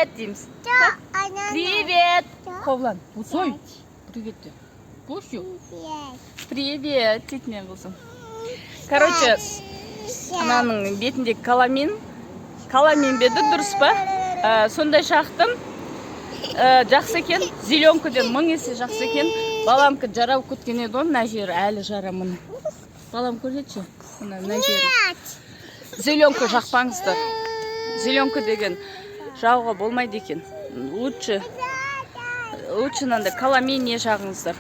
Привет дейміз. Привет, Қоблан. Усой, привет де. Бусю. Привет дейді менің қызым. Короче, ананың бетіндегі каламин, каламин бе еді, дұрыс па? Сондай жақтым. Жақсы екен, зеленкіден мың есе жақсы екен. Баламкі жара болып кеткен еді ғой, мына жері әлі жара, міне. Балам, көрсетші, мына жері. Зеленка жақпаңыздар, зеленка деген жағуға болмайды екен. Лучше мынандай каламин не жағыңыздар.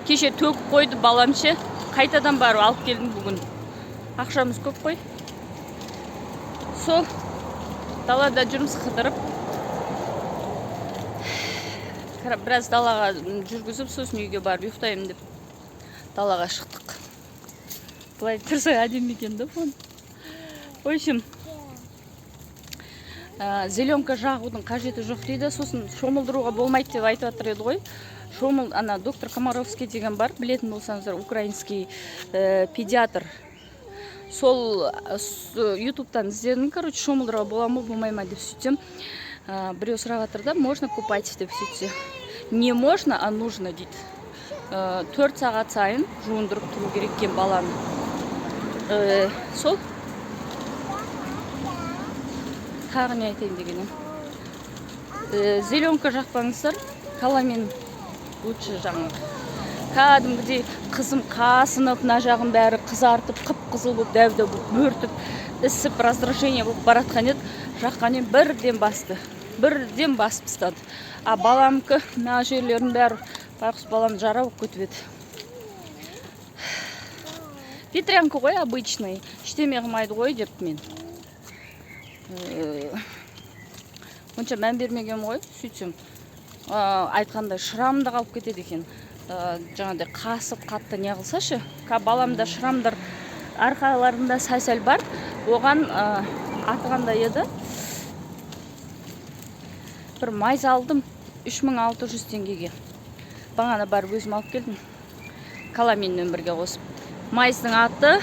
Кеше төгіп қойды балам ше, қайтадан барып алып келдім бүгін. Ақшамыз көп қой. Сол, далада жүрміз қыдырып. Біраз далаға жүргізіп, сосын үйге барып ұйықтаймын деп далаға шықтық. Былай тұрса, әдемі екен да фон. В общем, зеленка жағудың қажеті жоқ дейді. Сосын шомылдыруға болмайды деп айтып жатыр еді ғой. Шомыл, ана доктор Комаровский деген бар, білетін болсаңыздар, украинский педиатр. Сол ютубтан іздедім, короче, шомылдыруға бола ма, болмай ма деп. Сөйтсем, біреу сұрап жатыр да, можно купать деп. Сөйтсе, не можно, а нужно дейді. 4 сағат сайын жуындырып тұру керек екен баланы. Сол, тағы не айтайын деген едім? Зеленка жақпаңыздар, каламин лучше жаңағы. Кәдімгідей қызым қасынып, мына жағын бәрі қызартып, қып қызыл болып, дәу дәу болып, бөртіп, ісіп, раздражение болып бара жатқан еді. Жаққан едім, бірден басты, бірден басып тастады. А баламкі мына жерлерінің бәрі, байғұс балам, жара болып кетіп еді. Ветрянка ғой обычный, ештеме қылмайды ғой деп мен онша мән бермегенмін ғой. Сөйтсем, айтқандай, шрам да қалып кетеді екен. Жаңағыдай қасып, қатты не қылса ше. Баламда шрамдар арқаларында сәл сәл бар. Оған аты қандай еді, бір мазь алдым 3600 теңгеге. Бағана барып өзім алып келдім, каламинмен бірге қосып. Мазьдың аты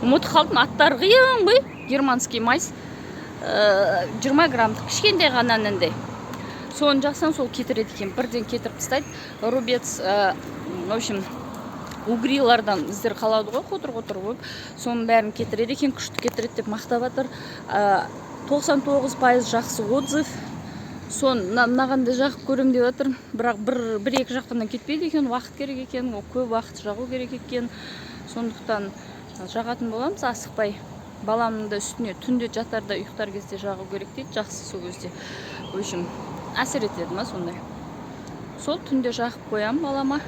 ұмытып қалдым, аттары қиын ғой. Германский мазь, 20 граммдық, кішкентай ғана мынандай. Соны жақсаң, сол кетіреді екен, бірден кетіріп тастайды рубец. В общем, угрилардан іздер қалады ғой, қотыр қотыр болып, соның бәрін кетіреді екен, күшті кетіреді деп мақтап жатыр. 99% жақсы отзыв. Соны мынаған да жағып көремін деп жатырмын, бірақ бір екі жаққаннан кетпейді екен, уақыт керек екен, ол көп уақыт жағу керек екен. Сондықтан жағатын боламыз асықпай. Баламның да үстіне түнде жатарда, ұйықтар кезде жағу керек дейді, жақсы сол кезде, в общем, әсер етеді ма, сондай. Сол түнде жағып қоямын балама.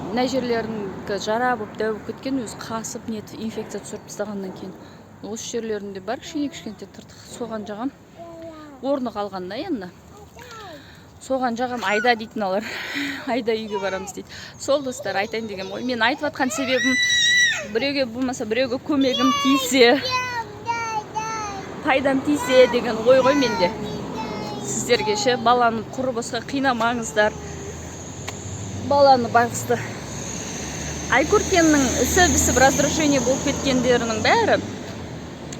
Мына жерлерінікі жара болып, дәу болып кеткен өзі, қасып нетіп, инфекция түсіріп тастағаннан кейін. Осы жерлерінде бар кішкене кішкентай тыртық, соған жағам, орны қалған да енді, соған жағам. Айда дейді мыналар, айда, үйге барамыз дейді. Сол, достар, айтайын деген ғой. Мен айтып жатқан себебім, біреуге болмаса біреуге көмегім тисе, пайдам тисе деген ой ғой менде сіздерге ше. Баланы құры босқа қинамаңыздар, баланы, байғұсты. Айкөркемнің ісіп ісіп, раздражение болып кеткендерінің бәрі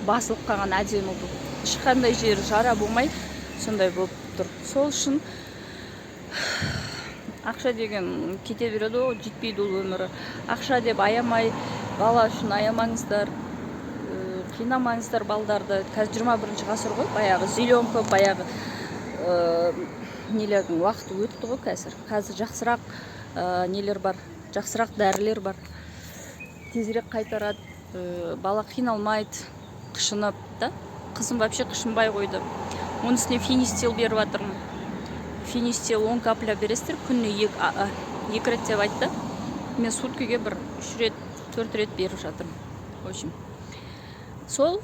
басылып қалған, әдемі болып, ешқандай жері жара болмай, сондай болып тұр. Сол үшін ақша деген кете береді ғой, жетпейді ол өмірі. Ақша деп аямай, бала үшін аямаңыздар, қинамаңыздар балдарды. Қазір 21-ғасыр ғой, баяғы зеленка, баяғы нелердің уақыты өтті ғой қазір. Қазір жақсырақ нелер бар, жақсырақ дәрілер бар, тезірек қайтарады, бала қиналмайды қышынып да. Қызым вообще қышынбай қойды. Оның үстіне Фенистил беріп жатырмын. Фенистил 10 капля бересіздер күніне екі рет деп айтты. Мен суткіге бір үш рет, төрт рет беріп жатырмын. В общем, сол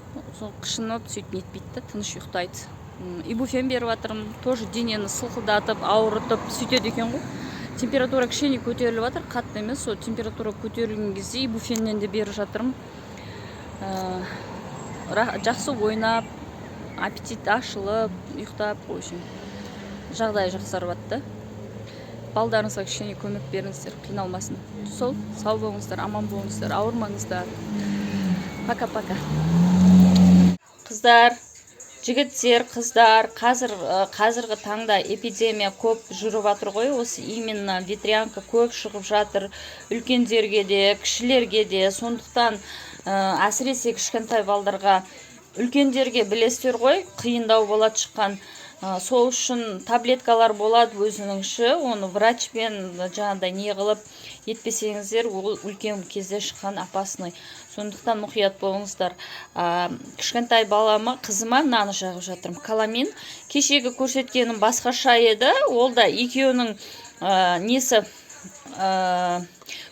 қышынып, сөйтіп нетпейді да, тыныш ұйықтайды. Ибуфен беріп жатырмын тоже, денені сылқылдатып, ауыртып сөйтеді екен ғой. Температура кішкене көтеріліп жатыр, қатты емес. Сол температура көтерілген кезде ибуфеннен де беріп жатырмын. Жақсы ойнап, аппетит ашылып, ұйықтап, в общем, жағдайы жақсарып жатты. Балдарыңызға кішкене көмек беріңіздер, қиналмасын. Сол, сау болыңыздар, аман болыңыздар, ауырмаңыздар. Пока, пока, қыздар. Жігіттер, қыздар, қазір қазіргі таңда эпидемия көп жүріп жатыр ғой. Осы именно ветрянка көп шығып жатыр үлкендерге де, кішілерге де. Сондықтан әсіресе кішкентай балдарға, үлкендерге білесіздер ғой, қиындау болады шыққан. Сол үшін таблеткалар болады өзінің шы, оны врачпен жаңағыдай не қылып етпесеңіздер, ол үлкен кезде шыққан опасный. Сондықтан мұқият болыңыздар. Кішкентай балама, қызыма мынаны жағып жатырмын, каламин. Кешегі көрсеткенім басқаша еді, ол да екеуінің несі,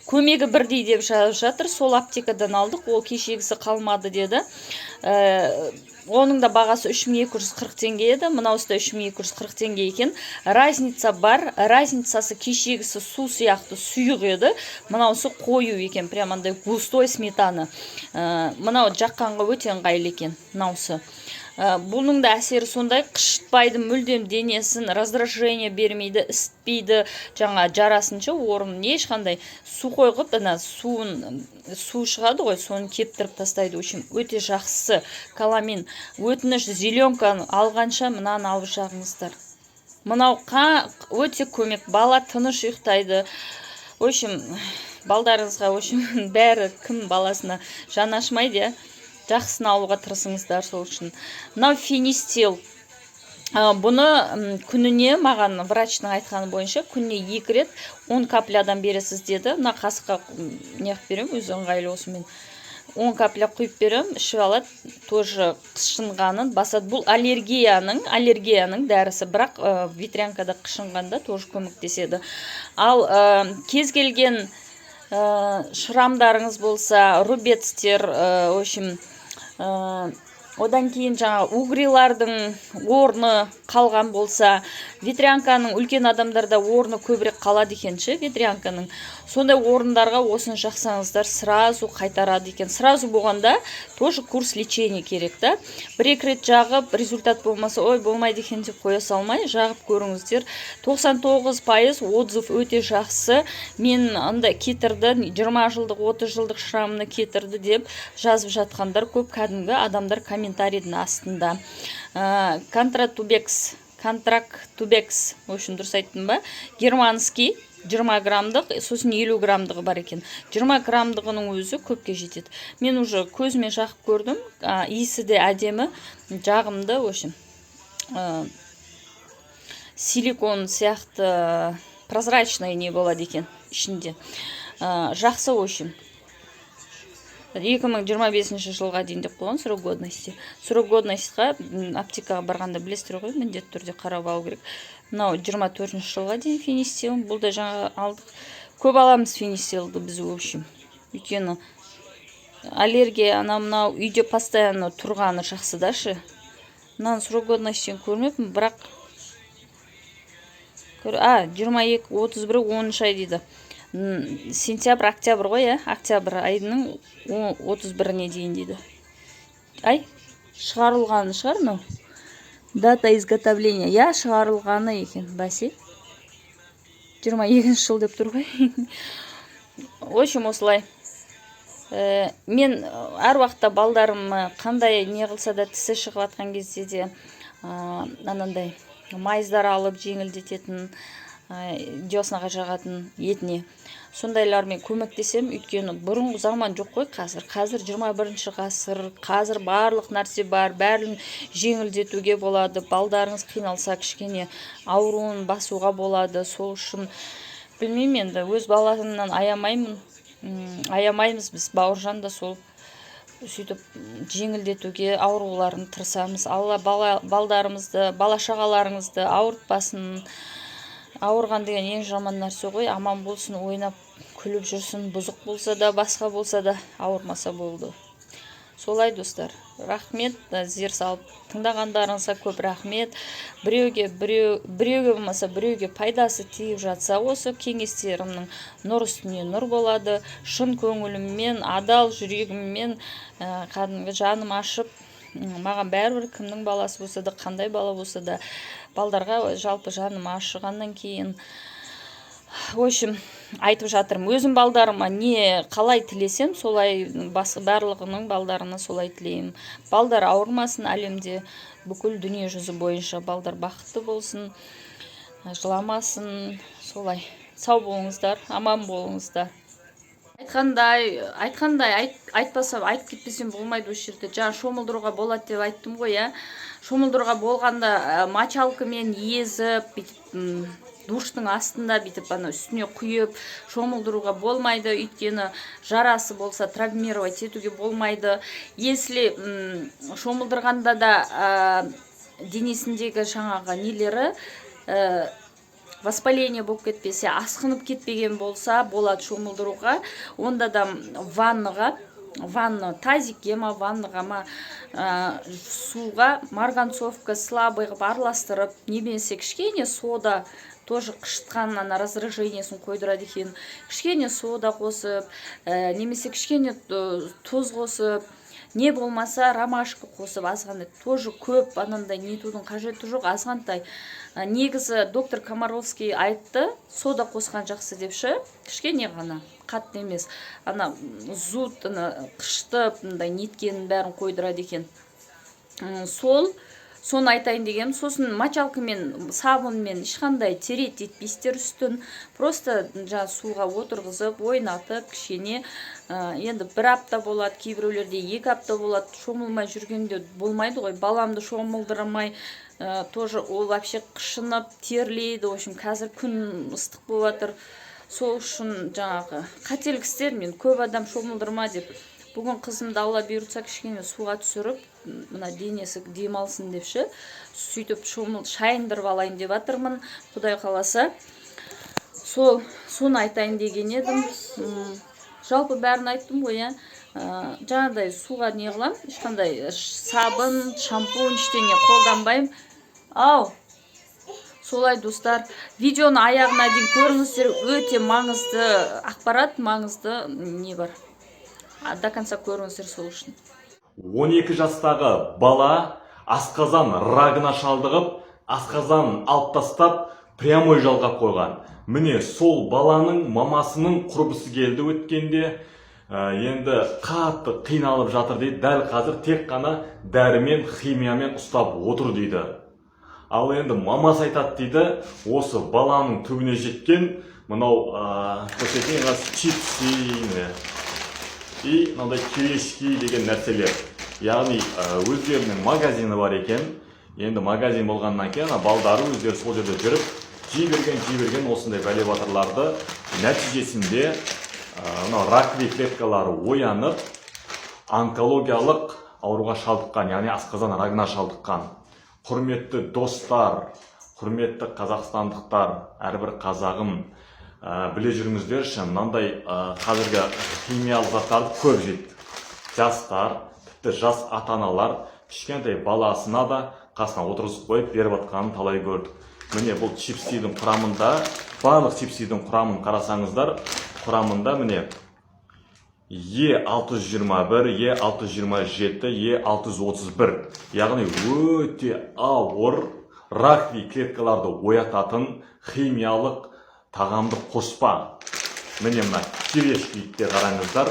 көмегі бірдей деп жазып жатыр. Сол аптекадан алдық, ол кешегісі қалмады деді. Оның да бағасы 3240 теңге еді, мынаусы да 3240 теңге екен. Разница бар. Разницасы: кешегісі су сияқты сұйық еді, мынаусы қою екен, прям андай густой сметана. Мынау жаққанға өте ыңғайлы екен мынаусы. Бұның да әсері сондай: қышытпайды мүлдем денесін, раздражение бермейді, ісітпейді жаңа жарасынша орнын ешқандай. Сухой қылып, ана суын, су шығады ғой, соны кептіріп тастайды. В общем, өте жақсы каламин. Өтініш, зеленканы алғанша, мынаны алып жағыңыздар. Мынау өте көмек, бала тыныш ұйықтайды. В общем, балдарыңызға, в общем, бәрі, кім баласына жаны ашымайды, иә, жақсысын алуға тырысыңыздар. Сол үшін мынау фенистил. Бұны күніне, маған врачтың айтқаны бойынша, күніне екі рет 10 каплядан бересіз деді. Мына қасыққа неғып беремін, өзі ыңғайлы. Осымен 10 капля құйып беремін, ішіп алады, тоже қышынғанын басады. Бұл аллергияның дәрісі, бірақ ветрянкада қышынғанда тоже көмектеседі. Ал кез келген шрамдарыңыз болса, рубецтер, в общем, одан кейін жаңа угрилардың орны қалған болса, ветрянканың үлкен адамдарда орны көбірек қалады екен ше ветрянканың. Сондай орындарға осыны жақсаңыздар, сразу қайтарады екен. Сразу болғанда тоже курс лечения керек та. Бір екі рет жағып, результат болмаса, ой, болмайды екен деп қоя салмай, жағып көріңіздер. 99% отзыв өте жақсы. Мен андай кетірді, 20 жылдық, 30 жылдық шрамны кетірді деп жазып жатқандар көп, кәдімгі адамдар комментарийдің астында. Контратубекс, контрактубекс, в общем, дұрыс айттым ба? Германский, 20 граммдық, сосын 50 граммдығы бар екен. 20 граммдығының өзі көпке жетеді. Мен уже көзіме жағып көрдім. Иісі де әдемі, жағымды. В общем, силикон сияқты прозрачный не болады екен ішінде. Жақсы, в общем. 2025 жылға дейін деп қойған срок годности. Срок годностьқа аптекаға барғанда, білесіздер ғой, міндетті түрде қарап алу керек. Мынау 24 жылға дейін фенистил, бұл да жаңа алдық. Көп аламыз фенистилді біз, в общем, өйткені аллергия, анау мынау үйде постоянно тұрғаны жақсы да ше. Мынаның срок годностін көрмеппін, бірақ 22, 31, 10-ай дейді. Сентябрь, октябрь ғой, иә, октябрь айының 31-іне дейін дейді. Ай, шығарылғаны шығар мынау, дата изготовления, иә, шығарылғаны екен. Бәсе, 22-жыл деп тұр ғой. В общем, осылай. Мен әр уақытта балдарым қандай не қылса да, тісі шығып жатқан кезде де анандай майыздар алып, жеңілдететін, деснаға жағатын, етіне, сондайлармен көмектесемін. Өйткені бұрынғы заман жоқ қой қазір. Қазір 21 ғасыр, қазір барлық нәрсе бар, бәрін жеңілдетуге болады. Балдарыңыз қиналса, кішкене ауруын басуға болады. Сол үшін, білмеймін енді, өз баламнан аямаймын. Аямаймыз біз, Бауыржан да сол. Сөйтіп жеңілдетуге ауруларын тырысамыз. Алла бала, балдарымызды, бала шағаларыңызды ауыртпасын. Ауырған деген ең жаман нәрсе ғой. Аман болсын, ойнап күліп жүрсін, бұзық болса да, басқа болса да, ауырмаса болды. Солай, достар. Рахмет, зер салып тыңдағандарыңызға көп рахмет. Біреуге, біреу, біреуге болмаса, біреуге пайдасы тиіп жатса осы кеңестерімнің, нұр үстіне нұр болады. Шын көңіліммен, адал жүрегіммен, кәдімгі жаным ашып, маған бәрібір, кімнің баласы болса да, қандай бала болса да, балдарға жалпы жаным ашығаннан кейін. В общем, айтып жатырмын, өзім балдарыма не қалай тілесем, солай барлығының балдарына солай тілеймін. Балдар ауырмасын, әлемде, бүкіл дүние жүзі бойынша балдар бақытты болсын, жыламасын. Солай, сау болыңыздар, аман болыңыздар. Айтқандай, айтпасам, айтып кетпесем болмайды осы жерде. Жаңа шомылдыруға болады деп айттым ғой, иә. Шомылдыруға болғанда мочалкамен езіп, бүйтіп душтың астында бүйтіп ана үстіне құйып шомылдыруға болмайды, өйткені жарасы болса, травмировать етуге болмайды. Если шомылдырғанда да денесіндегі жаңағы нелері воспаление болып кетпесе, асқынып кетпеген болса, болады шомылдыруға. Онда да ваннаға, ванна тазикке ма, ваннаға ма, суға марганцовка слабый қылып араластырып немесе кішкене сода тоже, қышытқан ана раздражениесін қойдырады екен, кішкене сода қосып, немесе кішкене тұз қосып, не болмаса ромашка қосып азғантай, тоже көп анандай нетудің қажеті жоқ, азғантай. Негізі доктор Комаровский айтты, сода қосқан жақсы деп ше, кішкене ғана, қатты емес. Ана зуд, ана қышытып, мындай неткенін бәрін қойдырады екен. Сол соны айтайын дегенім. Сосын мочалкамен, сабынмен ешқандай тереть етпейсіздер үстін, просто жаңағы суға отырғызып, ойнатып кішкене. Енді бір апта болады, кейбіреулерде 2 апта болады, шомылмай жүргенде болмайды ғой. Баламды шомылдырмай тоже ол вообще қышынып терлейді. В общем, қазір күн ыстық болып жатыр, сол үшін жаңағы қателік істедім мен, көп адам шомылдырма деп. Бүгін қызымды, Алла бұйыртса, кішкене суға түсіріп, мына денесі демалсын деп ше, сөйтіп шомыл шайындырып алайын деп жатырмын, құдай қаласа. Сол, соны айтайын деген едім. Жалпы бәрін айттым ғой, иә. Жаңағыдай суға не қыламын, ешқандай сабын, шампунь, ештеңе қолданбаймын. Ау, солай, достар, видеоны аяғына дейін көріңіздер, өте маңызды ақпарат, маңызды не бар. До конца көріңіздер сол үшін. 12 жастағы бала асқазан рагына шалдығып, асқазанын алып тастап, прямой жалғап қойған. Міне, сол баланың мамасының құрбысы келді өткенде. Енді қатты қиналып жатыр дейді, дәл қазір тек қана дәрімен, химиямен ұстап отыр дейді. Ал енді мамасы айтады дейді, осы баланың түбіне жеткен мынау, көрсетейін, рас, чипсы міне и мынандай кириешки деген нәрселер. Яғни өздерінің магазині бар екен. Енді магазин болғаннан кейін ана балдары өздері сол жерде жүріп жей берген, жей берген осындай бәле батырларды. Нәтижесінде мынау раковый клеткалары оянып, онкологиялық ауруға шалдыққан, яғни асқазан рагына шалдыққан. Құрметті достар, құрметті қазақстандықтар, әрбір қазағым, біле жүріңіздерші, мынандай қазіргі химиялық заттарды көп жейді жастар, тіпті жас ата аналар кішкентай баласына да қасына отырғызып қойып беріп жатқанын талай көрдік. Міне, бұл чипсидің құрамында, барлық чипсидің құрамын қарасаңыздар, құрамында, міне, Е 621, Е 627, Е 631, яғни өте ауыр раковый клеткаларды оятатын химиялық тағамдық қоспа. Міне, мына кириешкиді қараңыздар,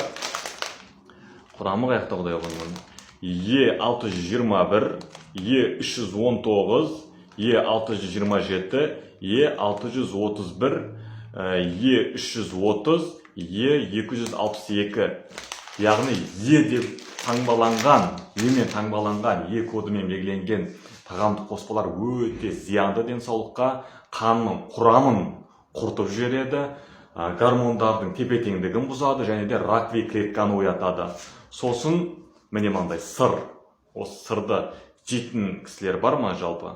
құрамы қаяқта, құдай қойған? Е 621, Е 319, Е 627, Е 631, Е 330, Е 262. Яғни Е деп таңбаланған, Е мен таңбаланған, Е кодымен белгіленген тағамдық қоспалар өте зиянды денсаулыққа, қанның құрамын құртып жібереді, гормондардың тепе теңдігін бұзады және де раковый клетканы оятады. Сосын міне, мынандай сыр, осы сырды жейтін кісілер бар ма жалпы?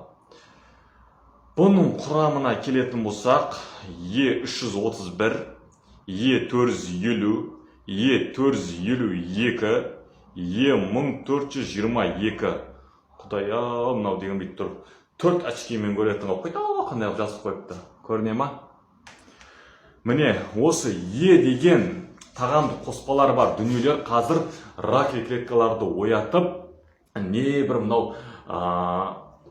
Бұның құрамына келетін болсақ, Е 331, Е 450, Е 452, Е 1422. Құдай ау, мынау деген бүйтіп тұр, төрт очкимен көретін қылып қойды, қандай қылып жазып қойыпты, көріне ма? Міне, осы Е деген тағамдық қоспалар бар дүниелер қазір раковый клеткаларды оятып, не бір мынау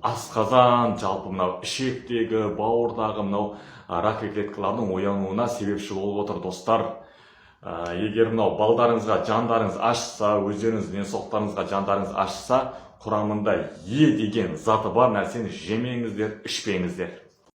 Асқазан, жалпы мынау ішектегі, бауырдағы мынау раковый клеткалардың оянуына себепші болып отыр, достар. Егер мынау балдарыңызға жандарыңыз ашса, өздеріңіздің денсаулықтарыңызға жандарыңыз ашса, құрамында Е деген заты бар нәрсені жемеңіздер, ішпеңіздер.